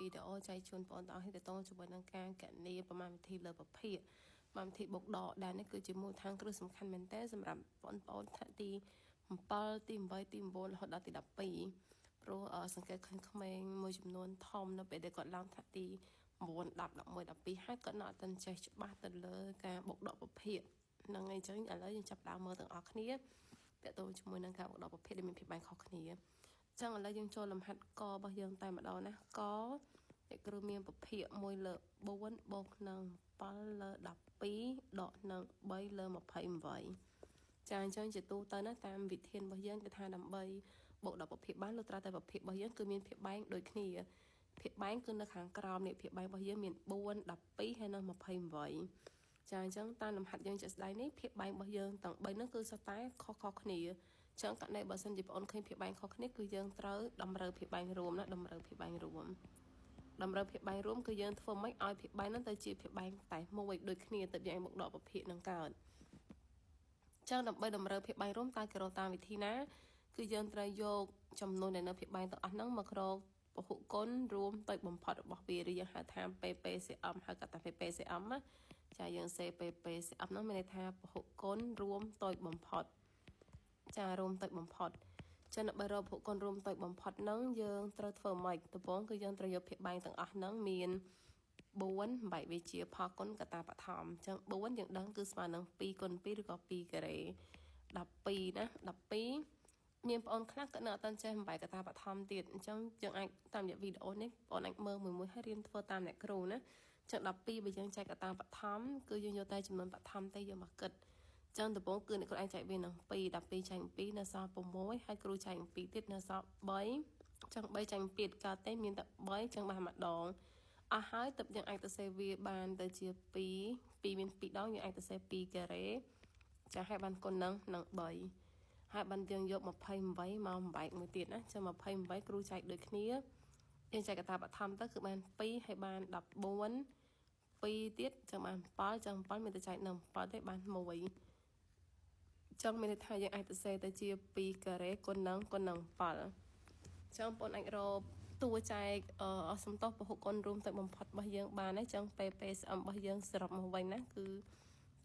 វីដេអូចែកជូនបងប្អូនទាំងអស់គ្នាទៅតជាមួយនឹងការកណនីប្រមាណវិធីលើពភាកប្រមាណវិធីបុកដកដែលនេះគឺជាមូលដ្ឋានគ្រឹះសំខាន់មែនទែនសម្រាប់បងប្អូនថ្នាក់ទី7ទី8ទី9រហូតដល់ទី12ព្រោះសង្កេតឃើញក្មេងមួយចំនួនធំនៅពេលដែលគាត់ឡើងថ្នាក់ទី9 10 11 12ហើយគាត់នៅអត់ទាន់ចេះច្បាស់ទៅលើការបូកដកពភាកហ្នឹងហើយអញ្ចឹងឥឡូវយើងចាប់ដើមមើលទាំងអស់គ្នាតទៅជាមួយនឹងការបូកដកពភាកដែលមានភាពបែងខុសគ្នាចឹងឥឡូវយើងចូលលំហាត់ករបស់យើងតែម្ដងណាកអ្នកគ្រូមានពភាក1លើ4បូកនឹង7លើ12ដកនឹង3លើ28ចាអញ្ចឹងជាទូទៅណាតាមវិធានរបស់យើងគឺថាដើម្បីបូកដល់ពភាកបានលុះត្រាតែពភាករបស់យើងគឺមានភាពបែងដូចគ្នាភាពបែងគឺនៅខាងក្រោមនេះភាពបែងរបស់យើងមាន4 12ហើយនិង28ចាអញ្ចឹងតាមលំហាត់យើងជាក់ស្ដែងនេះភាពបែងរបស់យើងទាំង3ហ្នឹងគឺសុទ្ធតែខុសៗគ្នាចឹងករណីបើសិនជាបងអូនឃើញភាពបែងខុសគ្នាគឺយើងត្រូវតម្រូវភាពបែងរួមណាតម្រូវភាពបែងរួមតម្រូវភាពបែងរួមគឺយើងធ្វើម៉េចឲ្យភាពបែងហ្នឹងទៅជាភាពបែងតែមួយដូចគ្នាទៅយ៉ាងមុខដកពភាកនឹងកើតចឹងដើម្បីតម្រូវភាពបែងរួមតើគេរកតាមវិធីណាគឺយើងត្រូវយកចំនួនដែលនៅភាពបែងទាំងអស់ហ្នឹងមករកពហុគុណរួមតូចបំផុតរបស់វាឬយើងហៅថា PPCM ហៅកាត់ថា PPCM ណាចាយើងសេ PPCM ហ្នឹងមានន័យថាពហុគុណរួមតូចបំផុតចារួមតូចបំផុតចឹងដើម្បីរកពហុគុណរួមតូចបំផុតហ្នឹងយើងត្រូវធ្វើម៉េចដំបូងគឺយើងត្រូវយកភាគបែងទាំងអស់ហ្នឹងមាន4បែកវាជាផលគុណកតាបឋមអញ្ចឹង4យើងដឹងគឺស្មើនឹង2គុណ2ឬក៏2ការ៉េ12ណា12មានបងអូនខ្លះក៏នៅអត់ទាន់ចេះបំបែកកតាបឋមទៀតអញ្ចឹងយើងអាចតាមរយៈវីដេអូនេះបងអូនអាចមើលមួយមួយហើយរៀនធ្វើតាមអ្នកគ្រូណាអញ្ចឹង12បើយើងចែកកតាបឋមគឺយើងយកតែចំនួនបឋមទេយកមកគិតចឹងដំបូងគឺអ្នកគ្រូឯងចែកវានឹង2 12ចែក2នៅសល់6ហើយគ្រូចែក2ទៀតនៅសល់3ចឹង3ចែក2កើតទេមានតែ3ចឹងបានម្ដងអស់ហើយទឹកយើងអាចទៅសេវាបានទៅជា2 2មាន2ដងយើងអាចទៅសេ2ការ៉េចាឲ្យបានគុណនឹងនឹង3ហើយបានយើងយក28មកបំបែកមួយទៀតណាចឹង28គ្រូចែកដូចគ្នាយើងចែកកតាបឋមទៅគឺបាន2ហើយបាន14 2ទៀតចឹងបាន7ចឹង7មានតែចែកនឹង7ទេបាន1ចឹងមានន័យថាយើងអាចទៅសេទៅជា2ការ៉េគុណនឹងគុណនឹង7ចឹងបងអាចរកតួចែកអសំទោសពហុគុណរួមទៅបំផុតរបស់យើងបានណាចឹង PPSM របស់យើងសរុបមកវិញណាគឺ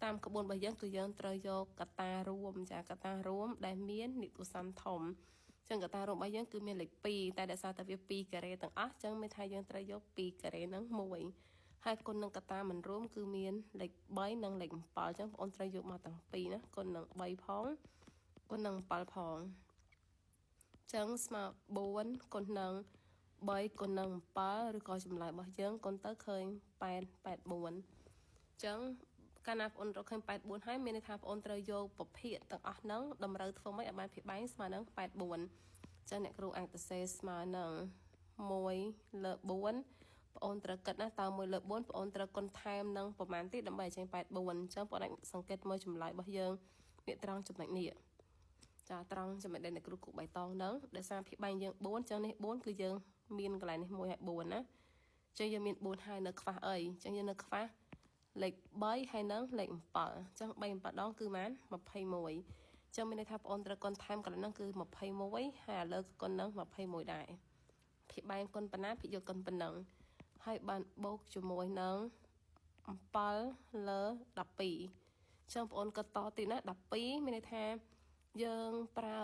តាមក្បួនរបស់យើងគឺយើងត្រូវយកកតារួមចាកតារួមដែលមាននិទុសន្នធំចឹងកតារួមរបស់យើងគឺមានលេខ2តែដោយសារតែវា2ការ៉េទាំងអស់ចឹងមានថាយើងត្រូវយក2ការ៉េហ្នឹងមួយហើយគុណនឹងកតាមិនរួមគឺមានលេខ3និងលេខ7ចឹងបងអូនត្រូវយកមកទាំងពីរណាគុណនឹង3ផងគុណនឹង7ផងចឹងស្មើ4គុណនឹង3គុណនឹង7ឬក៏ចម្លើយរបស់យើងគុណទៅឃើញ8 84ចឹងកាលណាបងអូនរកឃើញ84ហើយមានន័យថាបងអូនត្រូវយកពភាកទាំងអស់ហ្នឹងតម្រូវធ្វើម៉េចឲ្យបានភាគបែងស្មើនឹង84ចឹងអ្នកគ្រូអាចទៅសេស្មើនឹង1លើ4បងអូនត្រូវគិតណាតើ1លើ4បងអូនត្រូវគុណថែមនឹងប្រមាណទៀតដើម្បីឲ្យចេញ84អញ្ចឹងបងអូនអាចសង្កេតមើលចម្លើយរបស់យើងនេះត្រង់ចំណុចនេះចាត្រង់ចំណុចដែលអ្នកគ្រូគូបៃតងហ្នឹងដោយសារភាគបែងយើង4អញ្ចឹងនេះ4គឺយើងមានកន្លែងនេះ1ហើយ4ណាអញ្ចឹងយើងមាន4ហើយនៅខ្វះអីអញ្ចឹងយើងនៅខ្វះលេខ3ហើយនឹងលេខ7អញ្ចឹង3 7ដងគឺបាន21អញ្ចឹងមានន័យថាបងអូនត្រូវគុណថែមកន្លែងហ្នឹងគឺ21ហើយឥឡូវគុណនឹង21ដែរភាគបែងគុណប៉ុណ្ណាភាគយកគុណប៉ុណ្ណឹងហើយបានបូកជាមួយនឹង7លើ12ចឹងបងអូនក៏តទៀតណា12មានន័យថាយើងប្រើ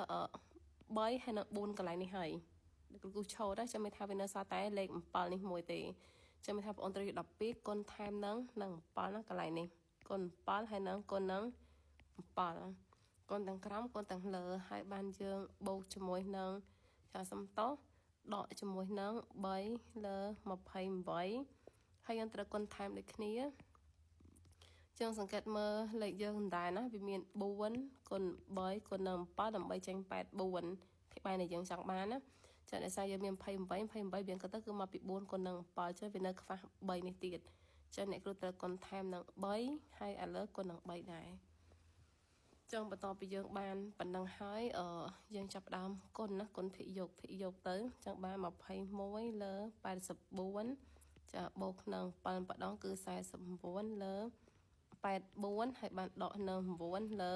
3ហើយនឹង4កន្លែងនេះហើយគ្រូឈោដែរចាំមានថាវានៅសល់តែលេខ7នេះមួយទេចាំមានថាបងអូនត្រូវយក12គុណថែមនឹងនឹង7ណាកន្លែងនេះគុណ7ហើយនឹងគុណនឹង7គុណទាំងក្រោមគុណទាំងលើហើយបានយើងបូកជាមួយនឹងចាសំតោសដកជាមួយនឹង3លើ28ហើយយើងត្រូវគុណថែមដូចគ្នាចឹងសង្កេតមើលលេខយើងមិនដែរណាវាមាន4គុណ3គុណនឹង7ដើម្បីចេញ84ភាគបែរដែលយើងចង់បានណាចាដោយសារយើងមាន28 28វាក៏ទៅគឺមកពី4គុណនឹង7ចឹងវានៅខ្វះ3នេះទៀតចឹងអ្នកគ្រូត្រូវគុណថែមនឹង3ហើយឥឡូវគុណនឹង3ដែរចឹងបន្ទាប់ពីយើងបានប៉ុណ្ណឹងហើយអឺយើងចាប់ផ្ដើមគុណណាគុណភិយកភិយកទៅចឹងបាន21លើ84ចាបូកនឹង7ម្ដងគឺ49លើ84ហើយបានដកនៅ9លើ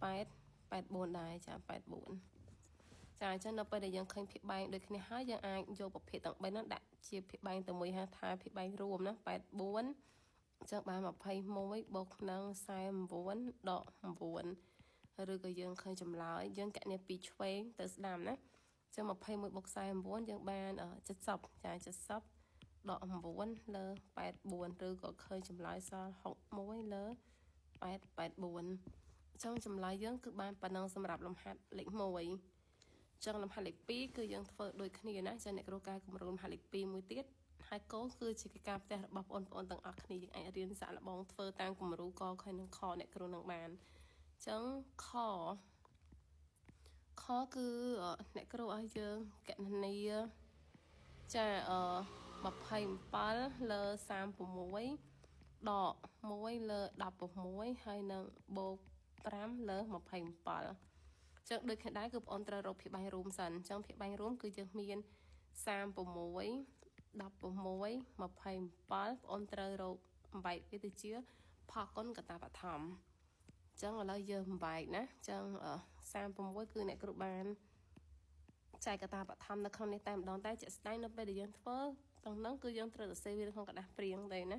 8 84ដែរចា84ចាអញ្ចឹងនៅពេលដែលយើងឃើញភាគបែងដូចគ្នាហើយយើងអាចយកប្រភេទទាំង3ហ្នឹងដាក់ ជាភាគបែងទៅមួយហៅថាភាគបែងរួមណា84ចឹងបាន21បូកនឹង49ដក9ឬក៏យើងឃើញចម្លើយយើងកណនីពីឆ្វេងទៅស្ដាំណាចឹង21បូក49យើងបាន70ចា70ដក9លើ84ឬក៏ឃើញចម្លើយសល់61លើ884ចឹងចម្លើយយើងគឺបានប៉ុណ្ណឹងសម្រាប់លំហាត់លេខ1ចឹងលំហាត់លេខ2គឺយើងធ្វើដូចគ្នាណាចឹងអ្នកគ្រូការគម្រោងលំហាត់លេខ2មួយទៀតហើយកូនគឺជាកិច្ចការផ្ទះរបស់បងប្អូនទាំងអស់គ្នាយើងអាចរៀនសាកល្បងធ្វើតាមគំរូកខនិងខអ្នកគ្រូនឹងបានចឹងខខគឺអ្នកគ្រូឲ្យយើងកណនាចាអ27លើ36ដក1លើ16ហើយនឹងបូក5លើ27ចឹងដូចគ្នាដែរគឺបងអូនត្រូវរកភាគបែងរួមសិនចឹងភាគបែងរួមគឺយើងមាន36 16 27បងអូនត្រូវរកបំបែកវាទៅជាផលគុណកតាបឋមចឹងឥឡូវយើងបំបែកណាចឹង36គឺអ្នកគ្រូបានចែកកតាបឋមនៅក្នុងនេះតែម្ដងតែជាក់ស្ដែងនៅពេលដែលយើងធ្វើទាំងហ្នឹងគឺយើងត្រូវសរសេរវានៅក្នុងក្រដាសព្រៀងទេណា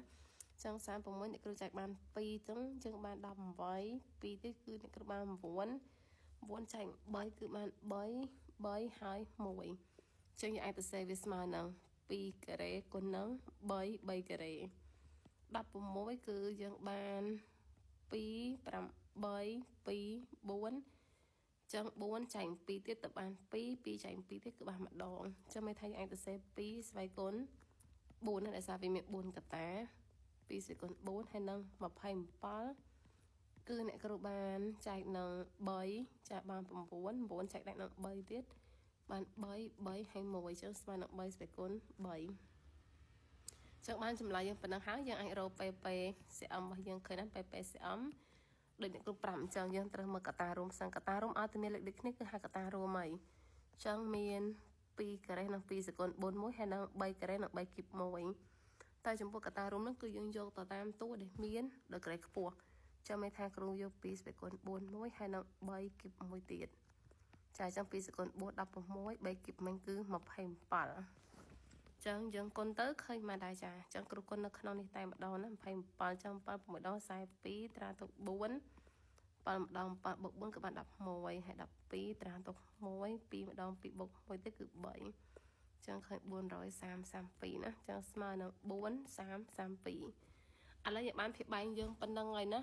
ចឹង36អ្នកគ្រូចែកបាន2ចឹងយើងបាន18 2ទៀតគឺអ្នកគ្រូបាន9 9ចែក3គឺបាន3 3ហើយ1ចឹងយើងអាចសរសេរវាស្មើនឹង2ការ៉េគុណនឹង3 3ការ៉េ16គឺយើងបាន2 8 2 4ចឹង4ចែក2ទៀតទៅបាន2 2ចែក2ទៀតគឺបានម្ដងចឹងមានថាយើងអាចសរសេរ2ស្វ័យគុណ4ណាដោយសារវាមាន4កតា2ស្វ័យគុណ4ហើយនឹង27គឺអ្នកគ្រូបានចែកនឹង3ចាបាន9 9ចែកដាក់នឹង3ទៀតបាន3 3ហើយ1ចឹងស្មើនឹង3ស្វ័យគុណ3ចឹងបានចម្លើយយើងប៉ុណ្ណឹងហើយយើងអាចរក PP CM របស់យើងឃើញណា PP CM ដូចអ្នកគ្រូប្រាប់អញ្ចឹងយើងត្រូវមើលកតារួមសិនកតារួមឲ្យតែមានលេខដូចគ្នាគឺហៅកតារួមហើយអញ្ចឹងមាន2ការ៉េនិង2សកុន4 1ហើយនិង3ការ៉េនិង3គីប1តែចំពោះកតារួមនោះគឺយើងយកទៅតាមតួដែលមានដោយការ៉េខ្ពស់ចាំមានថាគ្រូយក2ស្វ័យគុណ4 1ហើយនិង3គីប1ទៀតចាអញ្ចឹង2សកុន4 16 3គីបមិញគឺ27ចឹងយើងគុណទៅឃើញមកដែរចាចឹងគ្រូគុណនៅក្នុងនេះតែម្ដងណា27ចឹង7 6ដង42ត្រាទុក4 7ម្ដង7បូក4គឺបាន11ហើយ12ត្រាទុក1 2ម្ដង2បូក1ទៀតគឺ3ចឹងឃើញ432ណាចឹងស្មើនឹង432ឥឡូវយើងបានភាគបែងយើងប៉ុណ្្នឹងហើយណា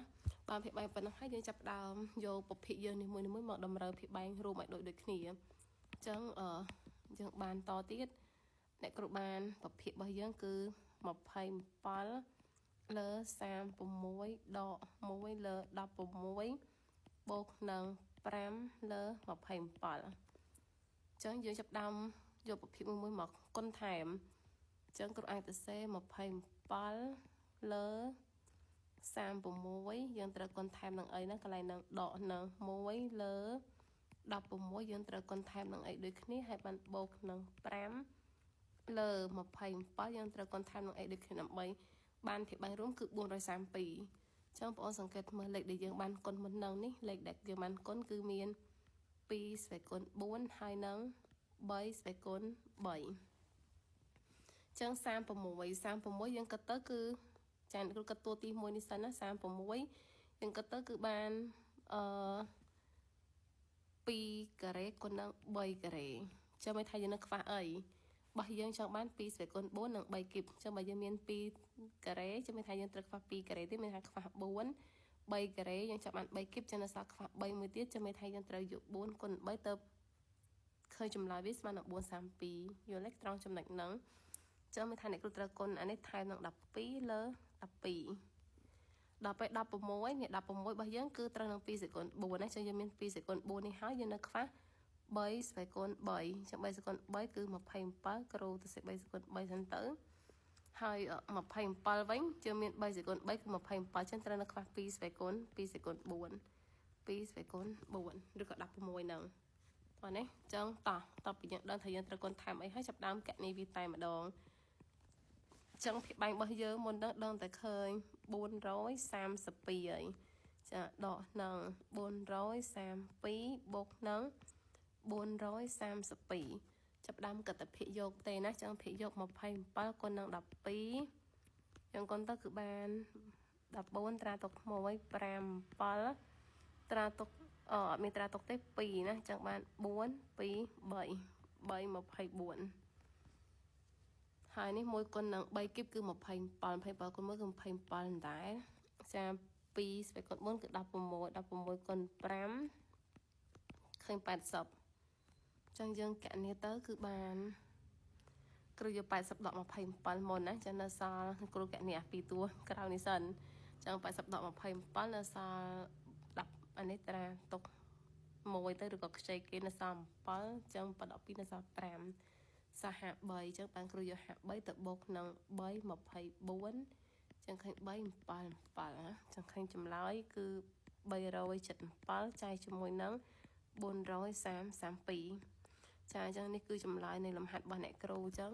បានភាគបែងប៉ុណ្្នឹងហើយយើងចាប់ដើមយកពភាគយើងនេះមួយៗមកតម្រូវភាគបែងរួមឲ្យដូចដូចគ្នាអញ្ចឹងអឺយើងបានតទៀតអ្នកគ្រូបានពភាគរបស់យើងគឺ27លើ36ដក1លើ16បូកនឹង5លើ27អញ្ចឹងយើងចាប់ដើមយកពភាគមួយមួយមកគុណថែមអញ្ចឹងគ្រូអាចទៅសេ27លើ36យើងត្រូវគុណថែមនឹងអីណាកន្លែងនឹងដកនឹង1លើ16យើងត្រូវគុណថែមនឹងអីដូចគ្នាហើយបានបូកនឹង5លើ27យើងត្រូវគុណថែមនឹងអីដូចគ្នាដើម្បីបានភាគបែងរួមគឺ432ចឹងបងប្អូនសង្កេតមើលលេខដែលយើងបានគុណមុននឹងនេះលេខដែលយើងបានគុណគឺមាន2ស្វ័យគុណ4ហើយនឹង3ស្វ័យគុណ3ចឹង36 36យើងគិតទៅគឺចាអ្នកគ្រូគិតតួទី1នេះសិនណា36យើងគិតទៅគឺបានអឺ2ការ៉េគុណនឹង3ការ៉េចាំមិនថាយើងនៅខ្វះអីបោះយើងចង់បាន2ស្វ័យគុណ4និង3គីបចឹងបើយើងមាន2ការ៉េចាំមានថាយើងត្រូវខ្វះ2ការ៉េទៀតមានថាខ្វះ4 3ការ៉េយើងចាប់បាន3គីបចឹងនៅសល់ខ្វះ3មួយទៀតចាំមានថាយើងត្រូវយក4គុណ3ទៅឃើញចម្លើយវាស្មើនឹង432យល់ទេត្រង់ចំណុចហ្នឹងចឹងមានថាអ្នកគ្រូត្រូវគុណអានេះថែមនឹង12លើ12ដល់ពេល16នេះ16របស់យើងគឺត្រូវនឹង2សេគុណ4ណាចឹងយើងមាន2សេគុណ4នេះហើយយើងនៅខ្វះ3ស្វ័យគុណ3ចឹង3សេគុណ3គឺ27គ្រូទៅសេ3សេគុណ3សិនទៅហើយ27វិញយើងមាន3សេគុណ3គឺ27ចឹងត្រូវនៅខ្វះ2ស្វ័យគុណ2សេគុណ4 2ស្វ័យគុណ4ឬក៏16ហ្នឹងតោះនេះចឹងតោះតពីយើងដឹងថាយើងត្រូវគុណថែមអីហើយចាប់ដើមកណនីវាតែម្ដងចឹងភាគបែងរបស់យើងមុនដឹងដឹងតែឃើញ432ហើយចាដកនឹង432បូកនឹង432 ចាប់ដើមកតភិយកទេណាចឹងភិយក27គុណនឹង12ចឹងគុណទៅគឺបាន14ត្រាទុក1 5 7ត្រាទុកអអត់មានត្រាទុកទេ2ណាចឹងបាន4 2 3 3 24ហើយនេះ1គុណនឹង3គីបគឺ27 27គុណ1គឺ27ដែរចា2ស្វ័យគុណ4គឺ16 16គុណ5ឃើញ80ចឹងយើងកណនីទៅគឺបានគ្រូយក80ដក27មុនណាចឹងនៅសល់គ្រូកណនីអាពីរតួក្រៅនេះសិនចឹង80ដក27នៅសល់10អានេះត្រាទុក1ទៅឬក៏ខ្ចីគេនៅសល់7ចឹង7ដល់2នៅសល់5ស53ចឹងបានគ្រូយក53ទៅបូកនឹង3 24ចឹងឃើញ3 7 7ណាចឹងឃើញចម្លើយគឺ377ចែកជាមួយនឹង432ចាអញ្ចឹងនេះគឺចម្លើយនៃលំហាត់របស់អ្នកគ្រូអញ្ចឹង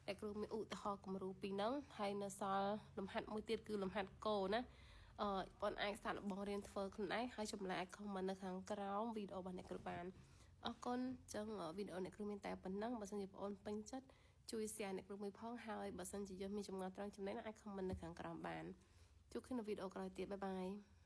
អ្នកគ្រូមានឧទាហរណ៍គំរូពីរហ្នឹងហើយនៅសល់លំហាត់មួយទៀតគឺលំហាត់គោណាអឺបងអាចសាកល្បងរៀនធ្វើខ្លួនឯងហើយចម្លើយអាច comment នៅខាងក្រោមវីដេអូរបស់អ្នកគ្រូបានអរគុណអញ្ចឹងវីដេអូអ្នកគ្រូមានតែប៉ុណ្ណឹងបើសិនជាបងអូនពេញចិត្តជួយ share អ្នកគ្រូមួយផងហើយបើសិនជាយើងមានចម្ងល់ត្រង់ចំណុចណាអាច comment នៅខាងក្រោមបានជួបគ្នានៅវីដេអូក្រោយទៀត bye bye.